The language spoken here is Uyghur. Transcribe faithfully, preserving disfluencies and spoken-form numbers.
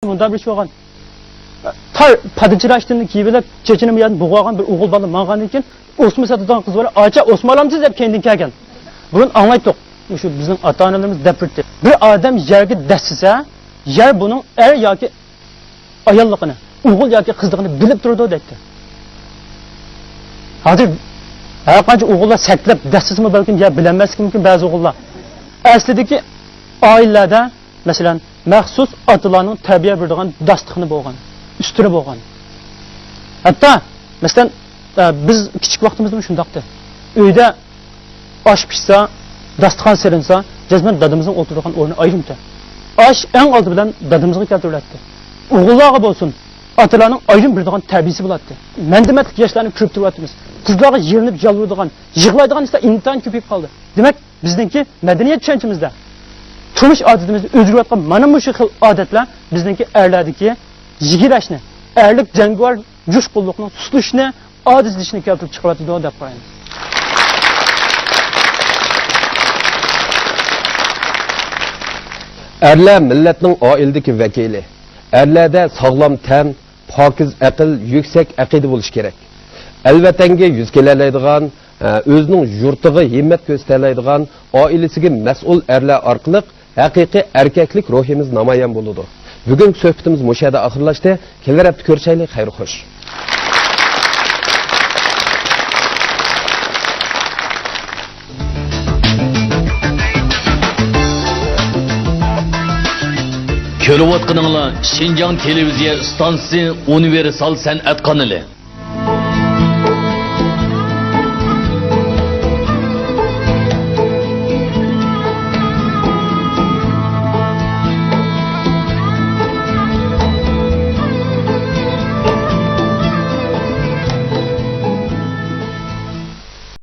مۇنداق بىر ئىش بولغان. تار پادىچىراشتىننى كىيىۋېلىپ، چېچىنى بۇ يەردىن بوغۇۋالغان بىر ئوغۇل بالا ماڭغاندىن كېيىن، ئوسما ساتىدىغان قىز بار، «ئاچا، ئوسما ئالامسىز؟» دەپ كەينىدىن كەلگەن. بۇرۇن ئاڭلايتتۇق، مۇشۇ بىزنىڭ ئاتا-ئانىلىرىمىز دەپ يۈرتتى. بىر ئادەم يەرگە دەسسىسە، يەر بۇنىڭ ئەر ياكى ئاياللىقىنى، ئوغۇل ياكى قىزلىقىنى بىلىپ تۇرىدۇ دەيتتى. ھازىر ھەر قانچە ئوغۇللار سەتلەپ دەسسىسىمۇ بەلكىم يەر بىلەلمەسلىكى مۇمكىن بەزى ئوغۇللار. ئەسلىدىكى ئائىلىلەردە، مەسىلەن، مەخسۇس ئاتىلارنىڭ تەربىيە بېرىدىغان داستىخىنى بولغان، ئۈستىلى بولغان. ھەتتا، مەسىلەن، ئە، بىز كىچىك ۋاقتىمىزدىمۇ شۇنداقتى. ئۆيدە ئاش پىشسا، داستىخان سېلىنسا، جەزمەن دادىمىزنىڭ ئولتۇرىدىغان ئورنى ئايرىمتى. ئاش ئەڭ ئالدى بىلەن دادىمىزغا كەلتۈرۈلەتتى. ئوغۇللارغا بولسۇن، ئاتىلارنىڭ ئايرىم بېرىدىغان تەربىيىسى بولاتتى. مەندىمەتلىك ياشلارنى كۆرۈپ تۇرۇۋاتىمىز. قىزلارغا يېلىنىپ يالۋۇرىدىغان، يىغلايدىغان ئىشلار ئىنتايىن كۆپىيىپ قالدى. دېمەك، بىزنىڭكى مەدەنىيەت چۈشەنچىمىزدە، تۇرمۇش ئادىتىمىزدە ئۆزگىرىۋاتقان مانا مۇشۇ خىل ئادەتلەر بىزنىڭكى ئەرلەردىكى يىگىرەشنى، ئەرلىك جەڭگىۋار جۇشقۇنلۇقنىڭ سۇسلىشىشىنى، ئاجىزلىشىشىنى كەلتۈرۈپ چىقىرىۋاتىدۇ دەپ قارايمەن. ئەرلەر مىللەتنىڭ ئائىلىدىكى ۋەكىلى. ئەرلەردە ساغلام تەن، پاكىز ئەقىل، يۈكسەك ئەقىدە بولۇشى كېرەك. ئەل-ۋەتەنگە يۈز كېلەلەيدىغان، ئۆزىنىڭ يۇرتىغا ھىممەت كۆرسىتەلەيدىغان، ئائىلىسىگە مەسئۇل ئەرلەر ئارقىلىق ھەقىقىي ئەركەكلىك روھىمىز نامايان بولىدۇ. بۈگۈنكى سۆھبىتىمىز مۇشۇ يەردە ئاخىرلاشتى. كېلەر ھەپتە كۆرۈشەيلى. خەير خوش. كۆرۈۋاتقىنىڭلار شىنجاڭ تېلېۋىزىيە ئىستانسىسى ئۇنىۋېرسال سەنئەت قانىلى.